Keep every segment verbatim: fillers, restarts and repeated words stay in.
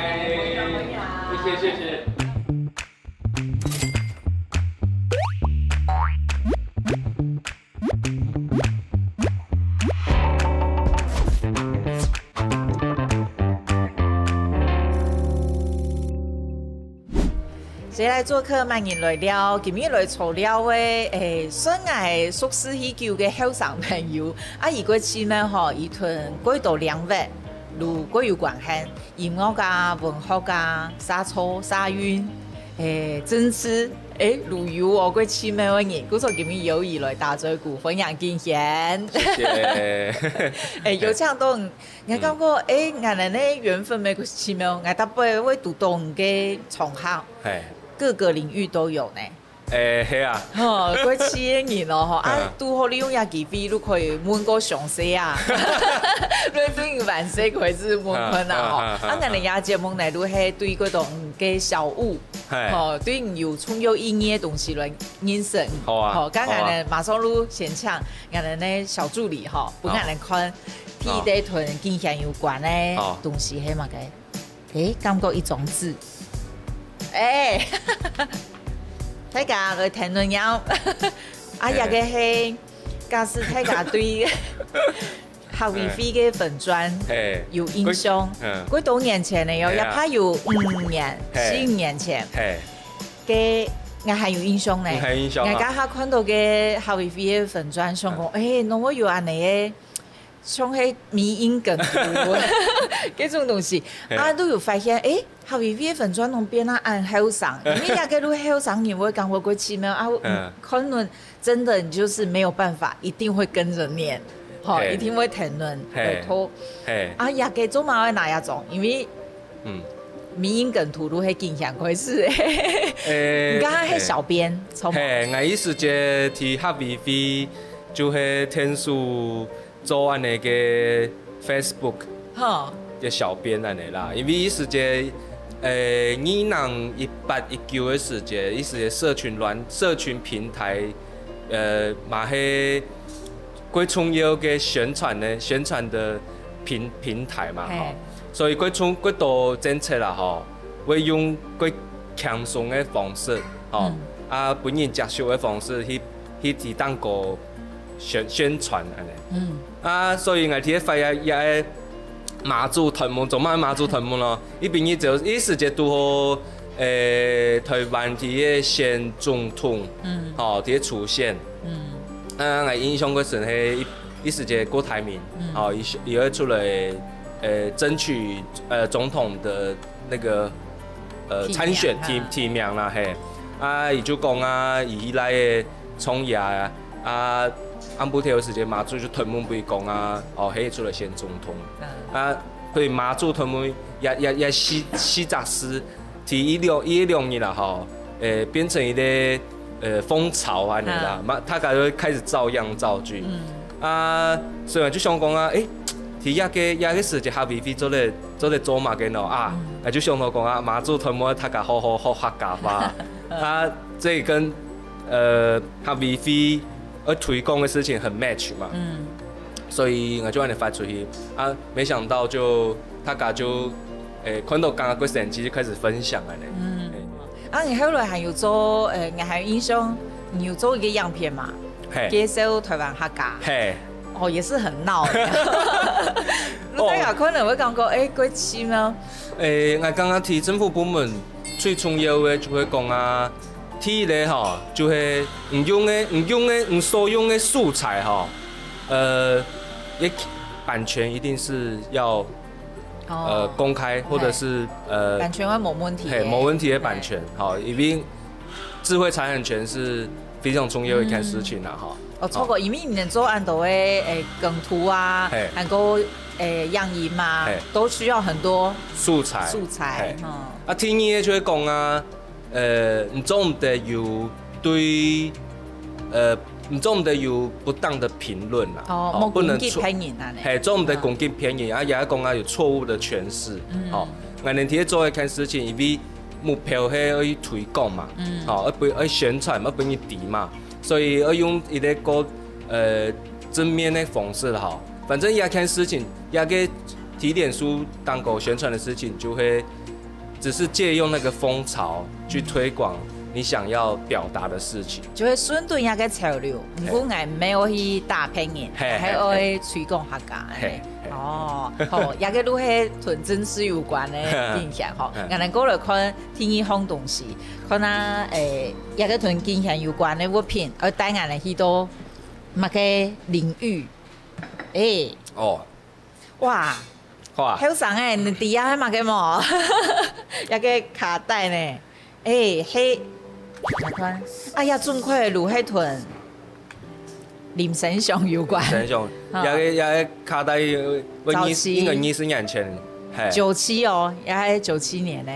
谢谢谢谢。谁来作客？慢人来聊，今日来坐尞个，诶，算係熟识已久个后生朋友。啊，佢个趣味吼，佢同幾多領域，都幾有關係。音樂啊、文學啊、社畜、社運、诶，政治，诶，都有哦，个趣味个人。故所今日有佢來打嘴鼓，歡迎敬賢。谢谢。诶，有請到 𠊎感覺，誒，𠊎等个緣分乜奇妙，𠊎逐擺會堵到你个場合，嘿，各个領域都有呢。誒，係啊，吼，過去个人咯，吼，啊嗯，拄好利用這機會，都可以問个詳細啊，你對你萬歲開始問問啊，吼，嗯嗯嗯嗯啊，𠊎等這節目呢，都係對各種个小物，嘿，吼，對你有重要意義个東西來認識。好啊吼，剛剛好呢，馬上就先請𠊎等个小助理吼，分𠊎等看，第一个同敬賢有關个好東西係麼个？ 誒，感覺一張紙。誒，大家來談論了。啊，嘿這个係，假使大家對客委會个粉專嘿，有印象，嗯幾多年前个喲，嘿啊也怕有五年、嘿四五年前，嘿，个𠊎還有印象呢。你還有印象啊𠊎剛下看到个客委會个粉專，想講，誒，哪會有恁呢个 像係迷因梗圖，這種東西。嘿啊，都有發現，誒，客委會个粉專攏變啊恁後生，因為這个都後生人會感覺過奇妙啊，嗯可能真的你就是沒有辦法，一定會跟著念，吼，嘿一定會談論，嘿拜託。嘿，啊，這个做麼个會拿這種？因為嗯，迷因梗圖都係經常開始的。誒，你剛剛係小編，從嘿，𠊎一時節在客委會就係天數做恁呢个Facebook哈，个小編恁呢啦，因為一時節，誒，二零一八一九个時節，一時節社群軟社群平台，呃，嘛係最重要个宣傳呢，宣傳的平平台嘛，嘿吼，所以最重最多政策啦，吼，會用最輕鬆个方式，吼，嗯啊，分人接受个方式去去提供个宣宣傳恁呢。嗯啊，所以𠊎第一發也也馬祖斷文，做麼馬祖斷文咯？一邊一就一時節堵好，誒，台灣第一選總統，嗯吼，第一出現。嗯啊，𠊎印象最深係一一時節郭台銘，嗯吼，佢佢會出來，呃，爭取呃總統的那個呃提名參選啊提提名啦，嘿。啊，佢就講啊，佢來个創業啊，啊，暗晡頭个時節嘛，就就斷文分佢講啊，哦，係出來選總統。嗯啊，所以馬祖斷文也也也四四隻字，第一兩一兩日啦吼，誒，變成一個呃風潮恁呢啦，嘛，大家都開始照樣造句。嗯啊，所以就想講啊，誒，第一個一個時節客委會做得做得做麼个呢？啊，啊就想到講啊，馬祖斷文大家好好學客家話，啊，這也跟呃客委會要推廣的事情很match嘛。嗯所以我就恁呢發出去啊，沒想到就大家就誒看到剛剛个成績就開始分享了呢。嗯。啊，你後來還有做，呃，你還有印象，你有做一個影片嘛？嘿，介紹台灣客家，嘿，哦，也是很鬧的。大家可能會感覺，哎，過去呢？誒，我剛剛提政府部門最重要的就會講啊，第一個吼，就係你用的你用的你所用的素材吼，呃，也版權一定是要呃哦，公開，或者是呃版權會無問題耶。嘿，無問題的版權，好，因為智慧財產權是非常重要的一件事情啦，哈。哦，錯過，因為你能做恁多个，誒，梗圖啊嘿，還有誒影音嘛嘿，都需要很多素材，素材嘿，嗯。啊，第二个就係講啊，呃，你做毋得有對，呃，你做毋得有不當的評論啦，哦，好莫攻擊別人啊呢。嘿，做毋得嗯攻擊別人，啊，也講啊有錯誤的詮釋，嗯好，𠊎等第一做一件事情，因為目標係要去推廣嘛，嗯好，要分要宣傳，要分人知嘛，所以要用一個个呃正面的方式啦，好，反正這件事情，這個在臉書當中宣傳的事情，就會只是借用那個風潮去推廣你想要表達的事情。就係順著該个潮流，毋過𠊎毋係愛去打別人，嘿，係愛推廣客家。嘿，嘿。哦，好，這个就係同政治有關个影響吼。嗯。𠊎等過來看第二項東西，看啊，誒，這个同金錢有關个物品，愛帶𠊎等去到麼个領域？誒。哦。哇，哇。後生誒，你知影係麼个無？這个卡帶呢？誒，係，𠊎看，哎呀，準確就係同林生祥有關。林生祥，啊。這个，這个卡帶，呃，早期。應該二十年前，嘿。九七哦，也係九七年呢。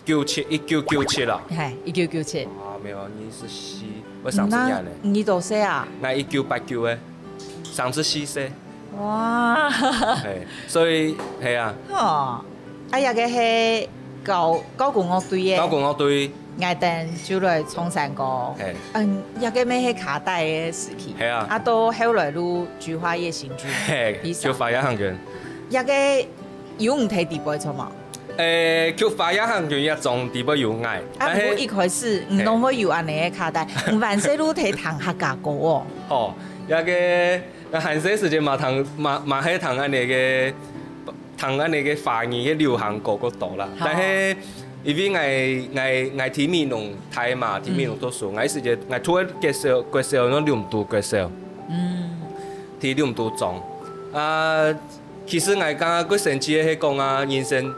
九七，一九九七啦。嘿，一九九七。啊，沒有，二十四，我三十年呢。你，你多歲啊？𠊎一九八九个，三十四歲。哇。嘿，所以，嘿啊。哦，啊，這个係交，交響樂隊个。交響樂隊。𠊎等就來唱山歌。嘿。嗯，這个乜係卡帶个時期。嘿啊。啊，到後來就《菊花夜行軍》。嘿，第三。《菊花夜行軍》。這个有你在裡背唱無？ 誒，《菊花夜行軍》這張裡背有𠊎，啊，但係毋過一開始，你，嘿。攏會有恁呢个卡帶，你還細就在聽客家歌哦。吼，這个，𠊎還細時節嘛聽，嘛，嘛係聽恁呢个，聽恁呢个華語个流行歌較多啦。好。但係因為𠊎，𠊎，𠊎在美濃大嘛，在美濃讀書，嗯。𠊎時節，𠊎讀个國小，國小，那六都國小。嗯。在六都中。啊， 其實𠊎感覺較神奇个係講啊，人生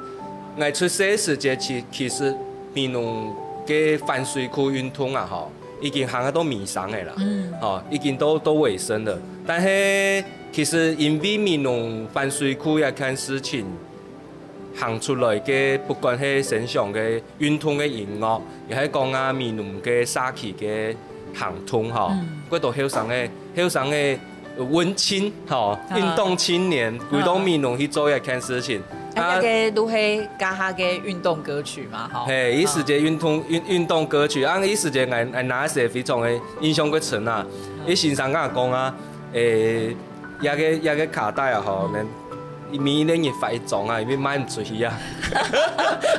，𠊎出世个時節，其，其實美濃个反水庫運動啊，吼，已經行到尾聲个啦，嗯。吼，已經到，到尾聲了。但係其實因為美濃反水庫這件事情行出來个，不管係生祥个運動个音樂，也係講啊美濃个社區个行動吼，嗯。幾多後生个，後生个文青吼，啊。運動青年，嗯。為到美濃去做一件事情。啊，啊，這个就係該下个運動歌曲嘛，吼。嘿，一時節運動，運，運動歌曲，啊，一時節𠊎，𠊎那時非常个印象个深啊，嗯。佢先生跟𠊎講啊，誒， 這个，這个卡帶啊吼，嗯。每，每一個月發一張啊，因為賣毋出去啊。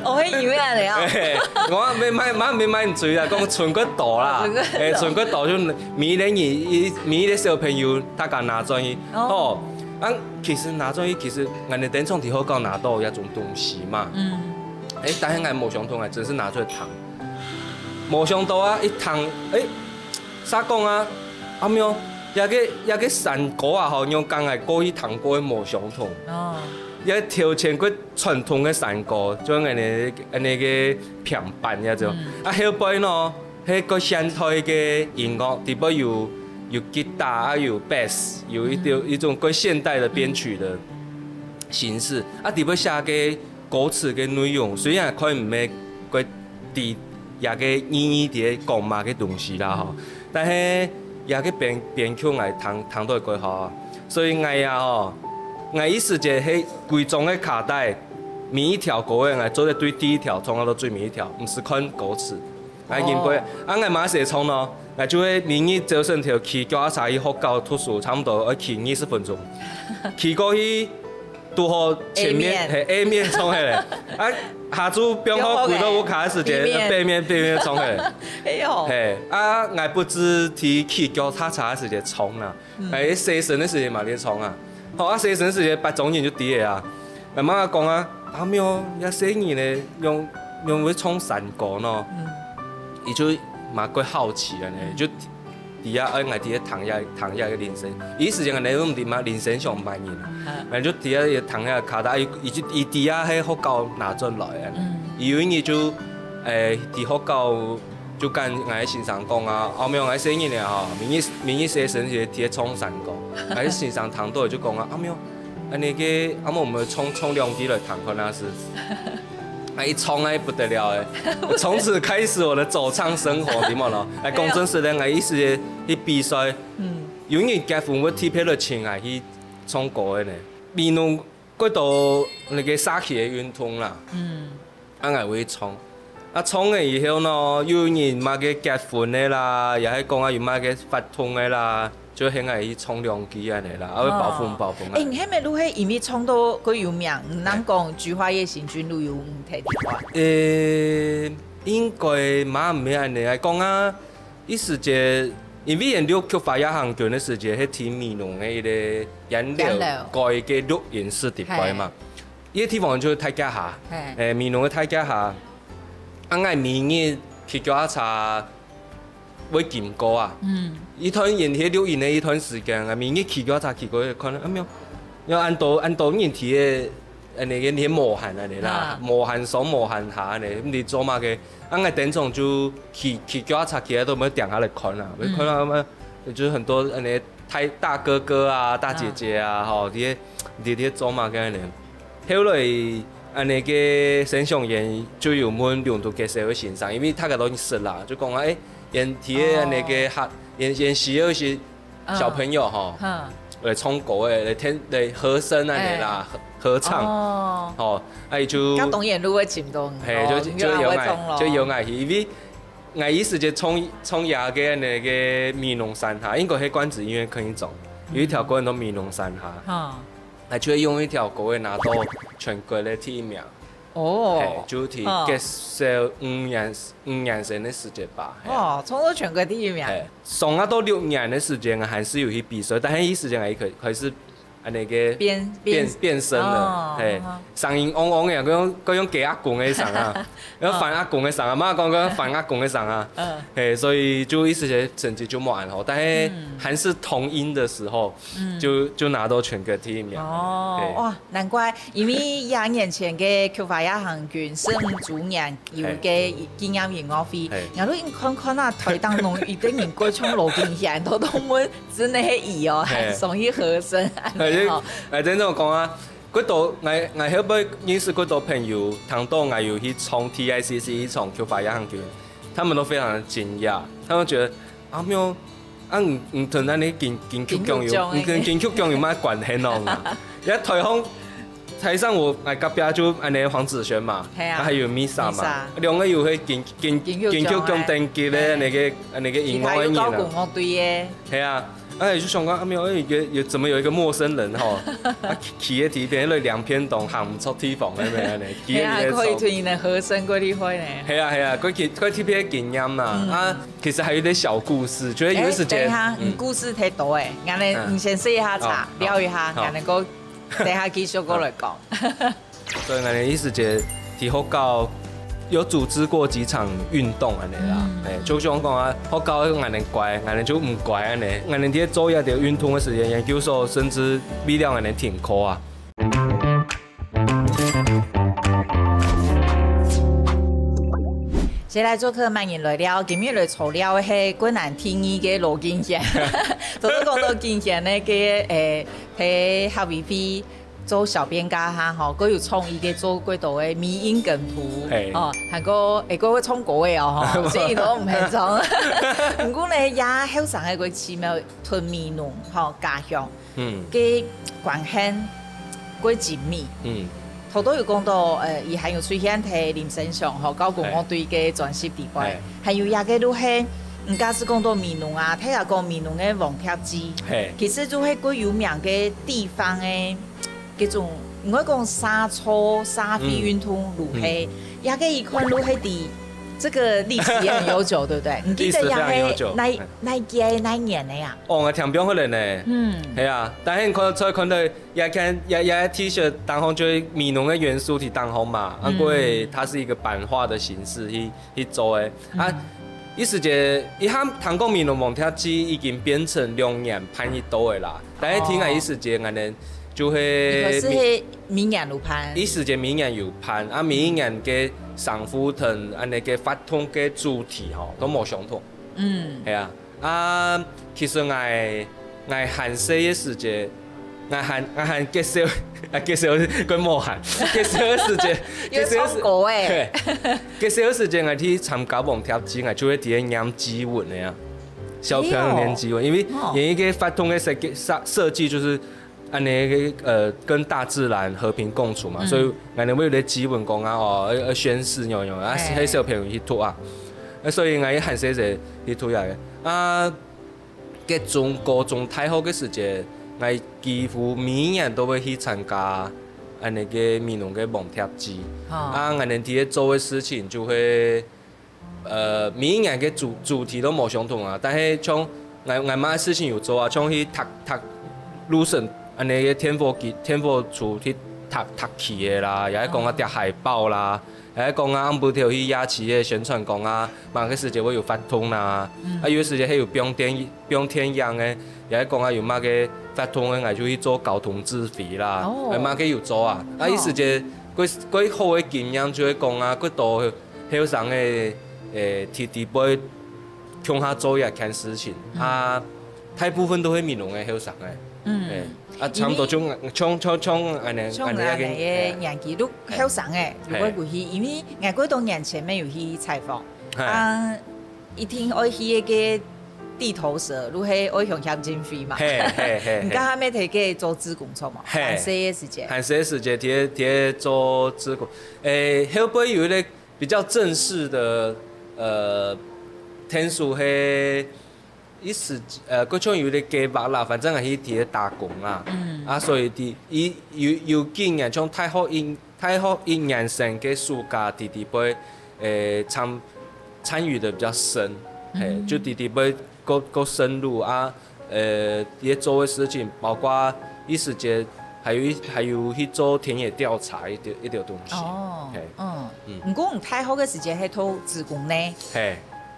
哦，係因為恁呢啊。嘿，𠊎賣，賣，賣，賣，賣毋出去啊，講存較多啦。存較多。嘿，存較多就每一個月，一，每一個小朋友大家拿轉去。哦。吼，啊，其實拿轉去，其實𠊎等當初在學校拿到這種東西嘛。嗯。誒，但係𠊎無想到，𠊎真係拿出來聽。無想到啊，一聽，誒， 煞講啊，阿妙，這个，這个山歌啊吼，仰同𠊎過去聽過个無相同。哦。這頭前个傳統个山歌，就恁呢，恁呢个平板這種。嗯。啊，後背呢，係个現代个音樂，裡背有，有吉他啊，有bass，有一種，嗯。一種个現代的編曲的形式。啊，裡背寫个歌詞个內容，雖然看毋係个 知這个意義在講麼个東西啦吼。但係這个編，編曲𠊎聽，聽到過吼，所以𠊎也吼，𠊎一時節係歸張个卡帶，每一條歌仔𠊎做得對第一條唱到最尾一條，毋使看歌詞。𠊎認為，哦。啊，𠊎嘛係唱咯，𠊎就會每日朝晨頭騎腳踏車去學校讀書，差不多愛騎二十分鐘。騎過去 堵好前面，A面。係，A面唱起來。啊，下晝放學歸到屋下个時節，背面。背面，背面唱起來。哎喲。係，啊，𠊎不止在騎腳踏車个時節唱啦，嗯。𠊎洗身个時節嘛在唱啊。好，啊，洗身个時節，別種人就知个啊。𠊎媽媽講啊，阿妙，這細人呢，仰，仰會唱山歌呢？嗯。佢就嘛較好奇恁呢，嗯。就 知啊，哎，𠊎知啊，聽這，聽這个林生，佢時節𠊎等都毋知嘛，林生想麼人，啊。𠊎就知啊，聽這卡帶，佢，佢就，佢知啊，係學校拿轉來啊。嗯。佢有一日就，誒，在學校就跟𠊎个先生講啊，阿妙，𠊎細人仔吼，明日，明日洗身个時節唱山歌。𠊎个先生聽到就講啊，阿妙，恁呢个，阿妙，我們唱，唱兩句來聽看啊，是。 哎，唱哎不得了哎，從此開始我的走唱生活，知無咯？哎，講真實个，𠊎一時去比賽，嗯。有人結婚，𠊎特別來請𠊎去唱歌个呢。美濃過多該个社區个運動啦，嗯。啊，𠊎會唱。啊，唱了以後呢，有人麼个結婚个啦，也係講啊有麼个活動个啦，就喊𠊎去唱兩句恁樣啦，啊，會包袱包袱啊。欸，你係毋係就係因為唱到較有名，毋能講《菊花夜行軍》就有你提地位？呃，應該嘛毋係恁樣，講啊，一時節，因為𠊎錄《菊花夜行軍》个時節，係在美濃个一個菸樓，菸樓。該个錄音室底背嘛。嘿。 一個地方就大橋下，嘿。欸，美濃个大橋下，啊，𠊎每日騎腳踏車會經過啊。嗯。一段音樂錄音个一段時間，啊，每日騎腳踏車騎過去看，啊，沒有，有恁多恁多人在个，恁樣个，那個無閒恁樣啦，啊。無閒上無閒下恁樣，毋知做麼个。啊，𠊎當中就騎騎腳踏車騎到都無停下來看啊，嗯。看啊嘛，就是很多恁樣大大哥哥啊、大姐姐啊，啊。吼，這些這些做麼个恁樣。 後來恁樣个沈祥彥就有問龍都國小个先生，因為大家都認識啦，就講啊，欸，𠊎在恁樣个學，𠊎，𠊎需要一些小朋友吼，來唱歌欸，來填，來和聲恁樣啦，合，合唱。哦。吼，啊，佢就，該當然就會尋到你咯，嘿，就，就邀𠊎，你就會唱咯。就邀𠊎去，因為𠊎一時節唱，唱這个恁樣个美濃山下，應該係關子音樂課一種，有一條歌叫做美濃山下。哈。 啊，就會用一條歌仔拿到全國个第一名。哦。嘿，就在國小五年，五年生个時節吧。嘿啊。哦，唱到全國第一名。嘿，上啊到六年个時節，𠊎還係有去比賽，但係該時節𠊎開，開始恁樣个變，變，變，變聲了，哦，嘿，嗯哼。聲音嗡嗡个，該種，該種假阿公个聲啊，要扮阿公个聲啊，嘛講，講扮阿公个聲啊，嗯。嘿，所以就一時節成績就無恁好，但係，嗯。還是童音的時候， 嗯。就，就拿到全國第一名。哦，嘿。哇，難怪，因為兩年前个《菊花夜行軍》十五週年有一個紀念音樂會，嘿。然後𠊎看看啊，台頂攏一堆人歌唱羅金賢，都都問真个係佢哦，嘿。還上去和聲，嘿，就，哦。欸，真正講啊，幾多，𠊎，𠊎後背認識幾多朋友，聽到𠊎有去唱TICC，去唱《菊花夜行軍》，他們都非常的驚訝，他們覺得，啊，沒有， 啊，你，你同恁樣金，金曲獎有，金曲獎欸。你同金曲獎有麼个關係哦？啊？也台上，台上我，欸，隔壁就恁樣黃子軒嘛，嘿啊。啊，還有Misa嘛，Misa。兩個又係金，金，金曲獎欸。金曲獎等級个那個，嘿。那個音樂个人啊。其他有搞管樂隊个。嘿啊，哎，就想講，啊，沒有，哎，有，有，怎麼有一個陌生人吼，啊，企，企在第一邊，那兩片洞，行毋出地方，那邊，那邊，企在那邊唱。嘿啊，可以推你的和聲，過厲害呢。嘿啊，嘿啊，過去，過特別經驗嘛，嗯。啊， 其實還有一點小故事，覺得有一時間，欸，等一下，嗯。你故事忒多欸，𠊎等，嗯。你先歇一下茶，哦，聊一下，好。𠊎等過，等一下繼續過來講。好。所以𠊎等一時間在學校有組織過幾場運動恁樣啦，嗯。欸，就像講啊，學校𠊎等乖，𠊎等就毋乖恁樣，𠊎等在做一點運動个時間，研究所甚至逼了𠊎等停課啊。 接下來做客慢人來了，今日來坐了个係國南第二个羅金賢。頭先講到金賢个，个，欸，在客委會做小編家下吼，佢有創意个做過多个迷因梗圖，嘿。哦，還過，欸，佢會唱歌个哦，吼，所以都毋係唱。毋過呢，也後生个佢奇妙吞美濃，吼，家鄉。 嗯。个關係過緊密。嗯。頭先有講到，呃，佢還有出現在林生祥吼，交響樂隊个專輯底背，嘿。還有一個就係，毋單淨講到美濃啊，聽人講美濃个黃蝶記，嘿。其實就係過有名个地方个，該種，毋會講沙丘、沙飛運動，嗯。就係，嗯。也个一款就係在這個歷史也很悠久，對不對？你記得也係歷史非常悠久，哪，嘿。哪屆哪年个呀？ 哦，𠊎聽變好了呢。嗯。係啊，但係你看到，再看到，也看，也，也T恤當中就係美濃个元素在當中嘛，啊，嗯。不過它是一個版畫的形式去，去做个。啊，嗯。一時節，一下聽講美濃黃蝶記已經變成兩年辦一到个啦，但係聽𠊎一時節，哦。𠊎等就係你可是係明年有辦？一時節明年有辦，啊，每一年个省府同恁樣个活動个主題吼，都無相同。嗯。係啊。 啊，其實𠊎，𠊎還細个時節，𠊎還，𠊎還介紹，啊，介紹，佢無閒，介紹个時節，又介紹个時，唱歌欸。嘿，介紹个時節，𠊎去參加黃蝶祭，𠊎就會在該念祭文个啊，小朋友念祭文，哎喲。因為，哦。因為一個活動个設計，設，設計就是 恁樣个，呃，跟大自然和平共處嘛，嗯。所以𠊎等會有个祭文講啊，哦，要，要宣誓，有，有，啊，嘿。係小朋友去讀啊。啊，所以𠊎還細細去讀啊。啊，國中、高中、大學个時節，𠊎幾乎每年都會去參加恁呢个美濃个網帖祭。啊，𠊎等在該做个事情就會，呃，每一年个主主題都無相同啊。但係像𠊎𠊎麼个事情有做啊，像去讀讀路線，恁呢个電火機、電火車去讀讀去个啦，也係講啊貼海報啦。 還講啊，暗晡頭去夜市个宣傳講啊，麼个時節會有活動啦，啊有个時節還有放電放電影个，也係講啊有麼个活動个，𠊎就去做交通指揮啦，哦，麼个有做啊。啊，一時節，過過好个經驗就係講啊，過多後生个，誒，弟弟輩共下做一件事情啊，大部分都係美濃个後生个，嗯，啊，差不多就像像像恁呢，像恁呢个年紀，都後生个，如果過去，因為𠊎過多年前乜有去採訪，啊，一定愛去个地頭蛇，就係愛向向前飛嘛。係係係，你剛剛乜提个做志工做嘛，係，還細个時節，還細个時節，在在做志工，誒，後背有一個比較正式的，呃，天數係。 一時，呃，過像有个計劃啦，反正係在該打工啦。嗯，啊，所以在，有有有經驗，像大學一大學一年生个暑假，弟弟輩，誒，參參與得比較深，係，就弟弟輩過過深入啊，呃，佢做个事情，包括一時節還有一還有去做田野調查一兜一兜東西。哦，係，嗯，毋過你大學个時節係做志工呢？係。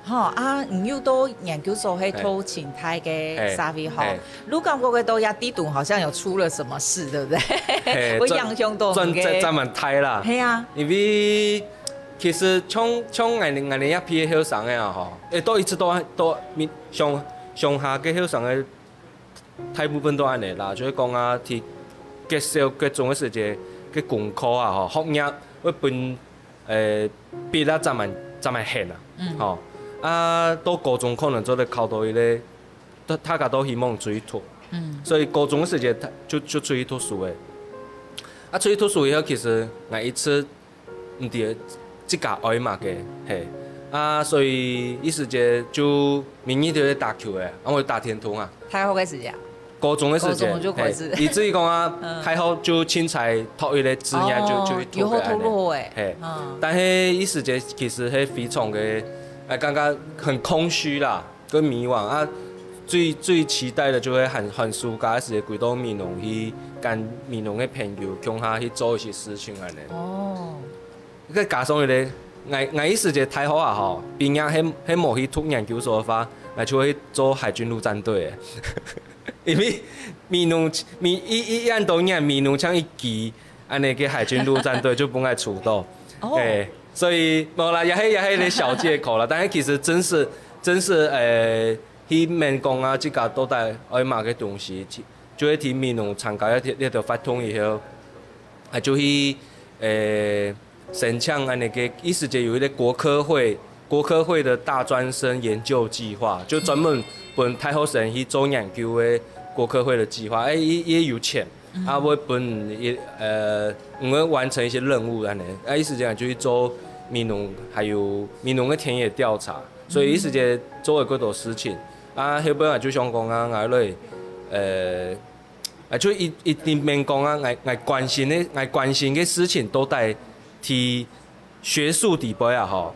吼，啊，你又到研究所係讀清大个社會學，你感覺个到這地方好像有出了什麼事，對不對？係，會影響到你个。轉轉轉蠻大啦。係啊。因為其實像像𠊎𠊎這批个後生个啊吼，誒，都一直都都上上下个後生个 大部分都恁呢啦，就係講啊，在國小、國中个時節，个功課啊，吼，學業會分，誒，逼啊，專門專門行啊，吼，啊，到高中可能做得考到一個，大大家都希望出去讀，所以高中个時節，就就出去讀書誒。啊，出去讀書以後，其實𠊎一直 毋知自家愛麼个，係。啊，所以一時節就每日都在打球誒，啊，我打電動啊。大學个時節啊？高中个時節，高中就開始。係，以至於講啊，大學就凊彩讀一個志願就就去讀个恁呢。哦，有好讀落誒。係，但係一時節其實係非常个，誒，感覺很空虛啦。 个迷惘啊，最最期待个就係寒寒暑假个時節，歸到美濃去，跟美濃个朋友共下去做一些事情恁呢。哦，再加上一個，𠊎𠊎一時節大學啊吼，畢業係係無去讀研究所个話，𠊎就會去做海軍陸戰隊誒。因為美濃美一一恁多年，美濃像一支恁呢个海軍陸戰隊就分𠊎抽到，哦，誒，所以無啦，也係也係一個小藉口啦。但是其實真實真實誒。 去問講啊，自家到底愛麼个東西，就係在美濃參加這這兜活動以後，啊，就去誒申請恁呢个，一時節有一個國科會，國科會的大專生研究計畫，就專門分大學生去做研究个國科會个計畫，誒，也也有錢，啊，會分一呃，因為完成一些任務恁呢，啊，一時節就去做美濃，還有美濃个田野調查。 所以一時節做了過多事情。啊，後背𠊎就想講啊，𠊎來，呃，啊，就一一定面講啊，𠊎𠊎關心个𠊎關心个事情到底在學術底背啊吼，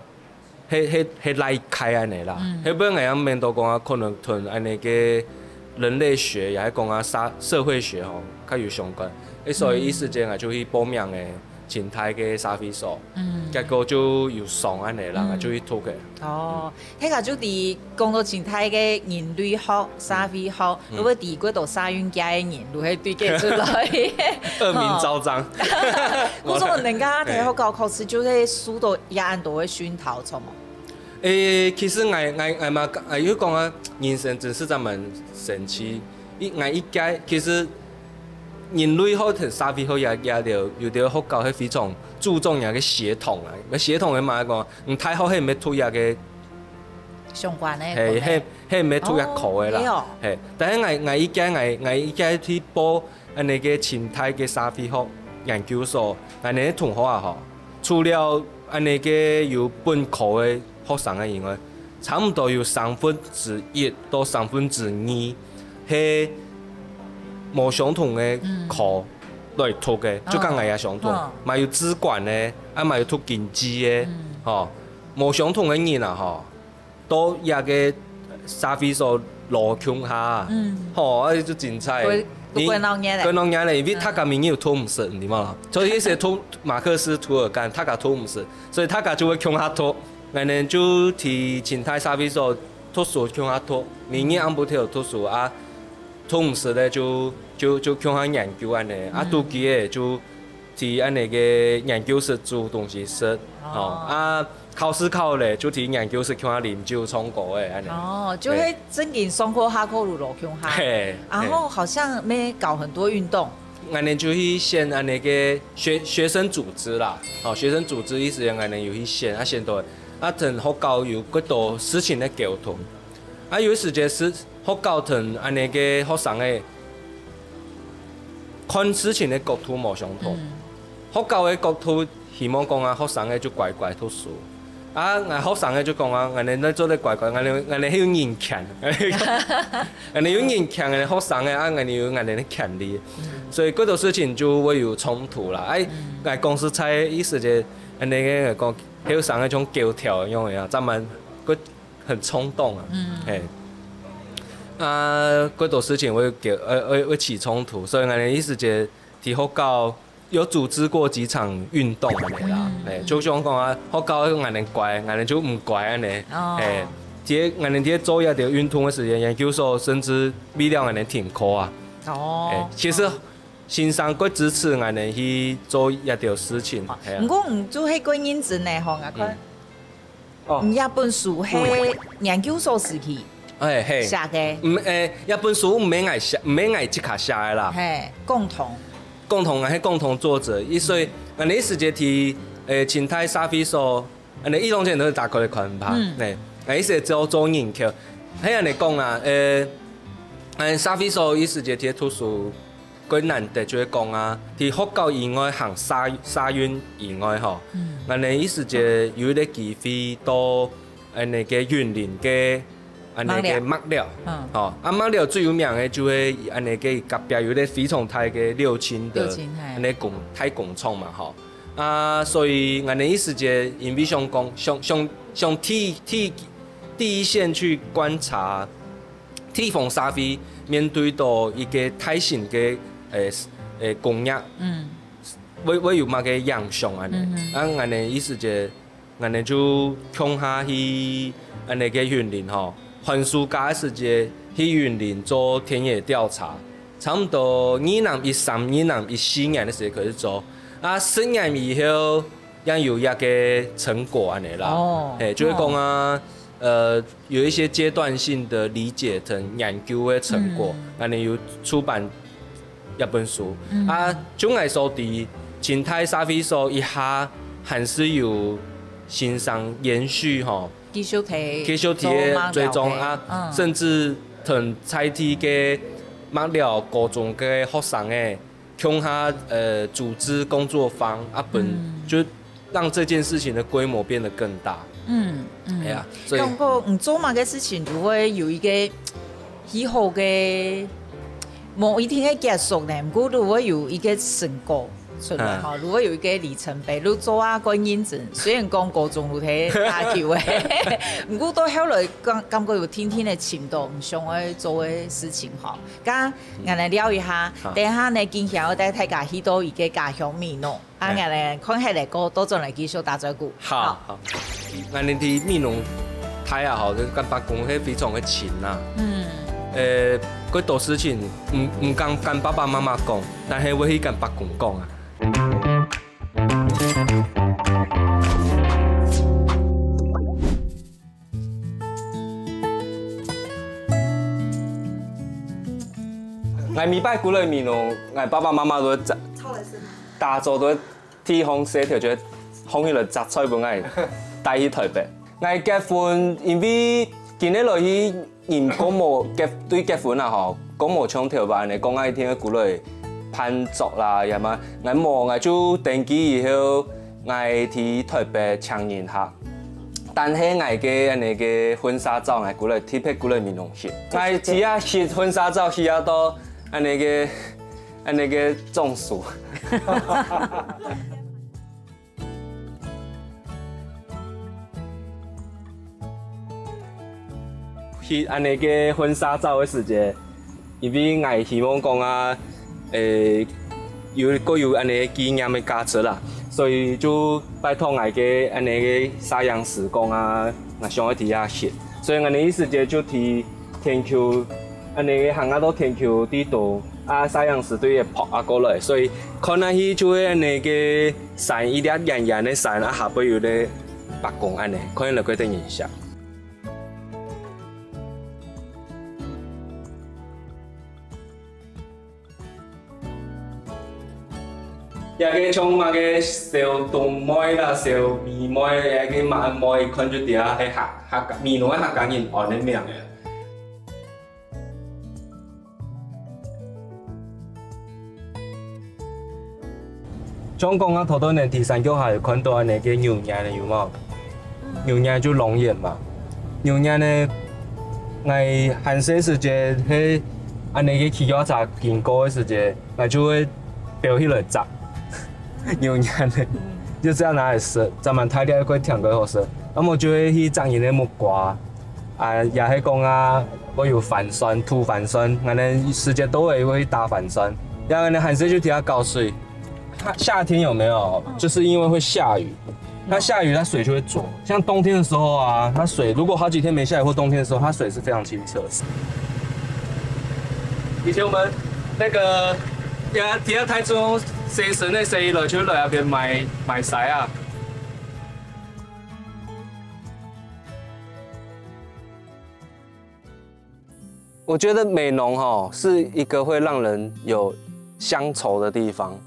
係係係哪一塊恁呢啦。後背𠊎也面到講啊，可能同恁呢个人類學，也係講啊社社會學吼，較有相關。誒，所以一時節𠊎就去報名誒。 清大个社會所，結果就有上恁呢啦，就去讀个。哦，該个就在講到清大个人類學、社會學，如果在過多社運界个人，就會對該出來。惡名昭彰。故所人家大學校考試就係受到也恁多个熏陶，著無？誒，其實𠊎𠊎𠊎嘛，誒，又講啊，人生真實真蠻神奇。一𠊎一屆，其實 人類學同社會學也也有有兜學校係非常注重人个血統啊，該血統个嘛講，嗯，大學係毋係讀這个，相關个，係係係毋係讀這科个啦，係，但係𠊎𠊎一屆𠊎𠊎一屆去報恁呢个清大个社會學研究所，𠊎呢同學啊吼，除了恁呢个有本科个學生个以外，差毋多有三分之一到三分之二係無相同个科來讀个，就講𠊎也相同，嘛有資管个，啊嘛有讀經濟个，吼，無相同个人啊吼，到這个社會所摎共下，吼，啊就精彩。過過鬧熱咧。過鬧熱咧，因為大家明明有讀毋識，你知無？所以一些讀馬克思、涂爾幹，大家讀毋識，所以大家就會共下讀。 𠊎等就在清大社會所讀書共下讀，每日暗晡頭讀書啊，讀毋識咧就就就共下研究恁呢，啊讀機个就在恁呢个研究室煮東西食，吼啊考試考咧就在研究室共下啉酒唱歌个恁呢。哦，就會正經上課下課就落共下，嘿，然後好像沒搞很多運動。 𠊎等就去選恁呢个學學生組織啦，吼，學生組織意思𠊎等有去選，啊選到，啊同學校有幾多事情个溝通，啊有時節係學校同恁呢个學生个看事情个角度無相同，學校个角度希望講啊學生个就乖乖讀書， 啊，𠊎學生个就講啊，𠊎等做得乖乖，𠊎等𠊎等係有人權，𠊎等有人權，𠊎等學生个啊，𠊎等有𠊎等个權利，所以幾多事情就會有衝突啦。哎，𠊎講實在意思就，恁呢个講，後生个種狗條一樣个啊，咱們會很衝動啊，嘿，啊，幾多事情會有狗，呃，會會起衝突，所以𠊎等意思就，在學校 有組織過幾場運動恁呢啦，欸，就像講啊，學校𠊎等乖，𠊎等就毋乖恁呢，欸，這𠊎等在做這兜運動个時間，研究所甚至為了𠊎等停課啊，欸，其實先生過支持𠊎等去做這兜事情，係啊。毋過你做係過認真呢吼，𠊎看。 哦，你這本書係研究所時期哎嘿，寫个，嗯，欸，這本書毋係𠊎寫，毋係𠊎自家寫个啦，係共同，共同啊，係共同作者，所以𠊎等一時節在欸清大社會所，恁呢一種人都係打開个看法，嗯，欸，𠊎一時節做做研究，係恁呢講啊，欸，欸社會所一時節在讀書。 較難得就係講啊，在學校以外行社社運以外吼，𠊎等一時節有一個機會到恁呢个雲林个恁呢个麥寮，吼，啊麥寮最有名个就係恁呢个隔壁有一個非常大个六輕个恁呢工大工廠嘛吼，啊所以𠊎等一時節因為想講想想想第第第一線去觀察。 地方社會面對到一個大型个欸欸工業，嗯，會會有麼个影響恁呢？啊𠊎等一時節，𠊎等就共下去恁呢个雲林吼，寒暑假个時節去雲林做田野調查，差毋多二零一三、二零一四年个時節開始做，啊十年以後， 也有一個成果恁呢啦。哦，係，就係講啊，呃，有一些階段性的理解同研究个成果，恁呢有出版一本書。啊，就𠊎所知，清大社會所這下還係有先生延續吼，繼續在繼續在追蹤啊，甚至同在地个麥寮高中个學生仔 共下呃組織工作坊啊本，就讓這件事情的規模變得更大。嗯嗯，哎呀，所以感覺你做麼个事情就會有一個很好个，無一定个結束呢，毋過就會有一個成果出來吼，就會有一個里程碑，就做啊過認真。雖然講高中就係打球个，毋過到後來感感覺有定定个程度，毋想愛做个事情吼。 該𠊎來尞一下，等下呢，今晡日愛帶大家去到一個家鄉美濃，啊，𠊎來看下來過，倒轉來繼續打嘴鼓。好，好，𠊎等在美濃待啊吼，跟伯公係非常个親啊。嗯，呃，幾多事情毋毋敢跟爸爸媽媽講，但係會去跟伯公講啊。 𠊎每擺歸來美濃，𠊎爸爸媽媽都會打早都會提防洗頭，就會放起來摘菜分𠊎帶去台北。𠊎結婚，因為今日來去人講無結對結婚啊吼，講無像頭擺恁樣講𠊎一定愛歸來辦桌啦，也嘛，𠊎無，𠊎就登記以後，𠊎去台北請人客。但係𠊎个恁呢个婚紗照，𠊎鼓勵，特別鼓勵美濃食。𠊎只要食婚紗照，食到恁呢个，恁呢个中暑。去恁呢个婚紗照个時節，因為𠊎希望講啊，誒，有，過有恁呢个紀念个價值啦，所以就拜託𠊎个恁呢个攝影師講啊，𠊎想愛佇遐食，所以𠊎呢个時節就佇田坵，恁呢个行啊到田坵地肚，啊，攝影師對个拍啊過來，所以看下去就係恁呢个山，一粒圓圓个山，啊，下背有个伯公恁呢，看起來幾得人惜。 這个像麼个小東妹啦、小妹妹，這个麼妹，看就知啊，係客，客家，美濃个客家人安个名个。 像講啊，頭頭呢，佇山腳下有看到恁呢个牛眼呢，有無？牛眼就龍眼嘛。牛眼呢，𠊎還細時節，係恁呢个騎腳踏車經過个時節，𠊎就會標起來摘。牛眼呢，就這樣拿來食，摘蠻大粒，又過甜，又過好食。要麼就會去摘人个木瓜。 啊，也係講啊，會有番檨、土番檨，𠊎等時節到了會打番檨。也𠊎等還細就佇遐搞水，它夏天有沒有？就是因為會下雨，它下雨它水就會濁。像冬天的時候啊，它水如果好幾天沒下雨或冬天的時候，它水是非常清澈。以前我們那個，也，也台中西城那些一樓就來那邊買，買菜啊。 我覺得美濃吼是一個會讓人有鄉愁的地方，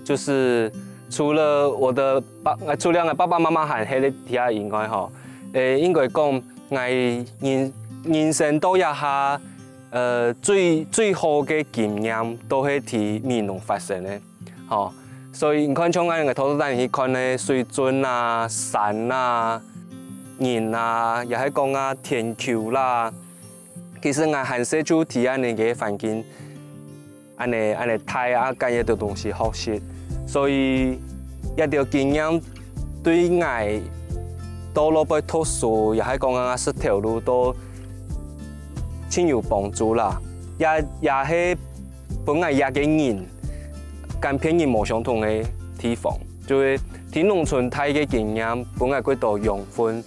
就是除了我的爸，呃，除了我爸爸媽媽還係在地下以外吼，誒，應該講，𠊎人，人生到這下，呃，最，最好个經驗都係在美濃發生个。 吼，所以你看，像𠊎等个頭頭帶你去看个水圳啊、山啊、人啊，也係講啊田坵啦。其實𠊎還細就佇恁呢个環境，恁呢，恁呢大啊，摎這兜東西學習。所以這兜經驗對𠊎到落尾讀書，也係講啊，識頭路都盡有幫助啦。也，也係 分𠊎這個人，跟別人無相同个地方，就係在農村大个經驗，分𠊎幾多養分。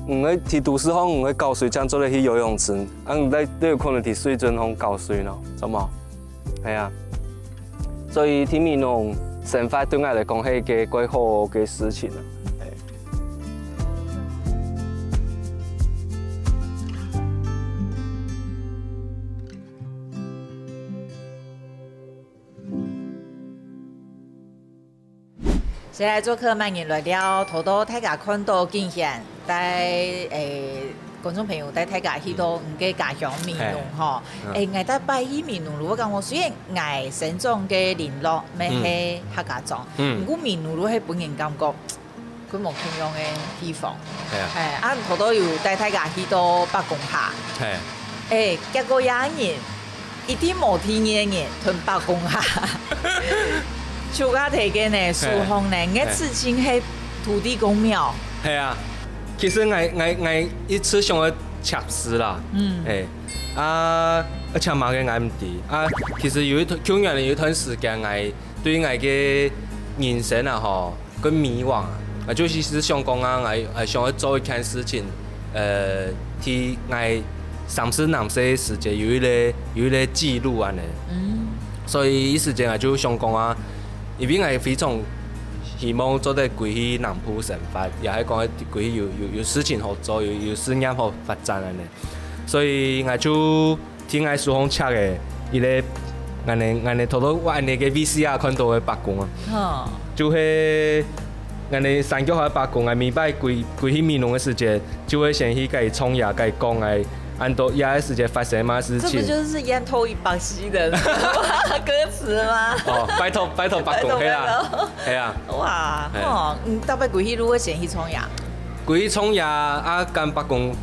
毋會在都市項，毋會搞水，正做得去游泳池，啊，你在，在有可能在水圳項搞水呢，著無？係啊，所以在美濃生活對𠊎來講係一個幾好个事情啊。係。 先來做客，歡迎來尞。頭到大家看到景賢帶，誒，觀眾朋友帶大家去到你个家鄉美濃吼。嗯。誒，𠊎逐擺去美濃，如果講我雖然𠊎生長个麟洛乜係客家庄，嗯。毋過美濃就係分人感覺 佢無共樣个地方。係啊。係，啊，頭到有帶大家去到伯公下。係。誒，結果這人一定無第二个人同伯公下。手下提个呢，手項呢，係。𠊎自稱係土地公廟。係啊，其實𠊎，𠊎，𠊎一直想要插事啦。嗯。誒，啊，要插麼个𠊎毋知。啊，其實有一段，舊年有一段時間，𠊎對𠊎个人生啊，吼， 跟迷惘啊，啊，就是係想講啊，𠊎，𠊎想要做一件事情，呃，替𠊎三十零歲个時節有一個，有一個記錄恁呢。嗯。所以一時間𠊎就想講啊，因為𠊎非常希望做得歸去南部生活，也係講歸去有，有，有事情好做，有，有事業好發展恁呢。所以𠊎就 聽𠊎手項插个，一個，恁呢，恁呢，頭到𠊎恁呢个V C R看到个伯公啊。吼。就係𠊎呢山腳下个伯公啊，每擺歸，歸去美濃个時節，就會先去該唱呀，該講啊，恁多呀个時節發生麼事情。這不就是雁頭一百歲的歌詞嗎？哦，拜託，拜託伯公，拜託，係啦，拜託。係啊。哇，係。吼，嗯，逐擺歸去就會先去唱呀。歸去創業啊，感伯公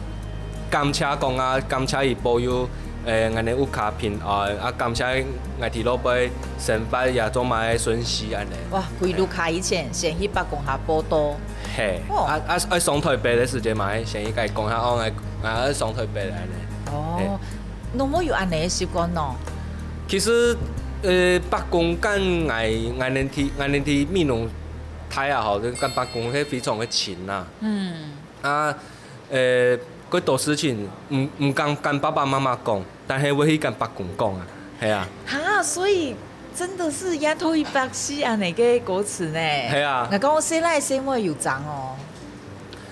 感謝講啊，感謝佢保佑，誒，𠊎等屋下平安啊，感謝𠊎等老輩生活也做麼个順序恁呢。哇，歸路下以前先去伯公下報到。嘿，哦啊啊，愛上台北个時節嘛，先去該講下哦，𠊎𠊎愛上台北恁呢。哦，那麼有恁呢个習慣喏。其實，呃，伯公跟𠊎𠊎等在𠊎等在美濃大啊吼，就跟伯公係非常个親呐。嗯，啊，呃，幾多事情毋毋敢跟爸爸媽媽講，但係會去跟伯公講啊，係啊。哈，所以真的是丫头一百四恁呢个歌詞呢。係啊那剛剛細倈細妹有講哦，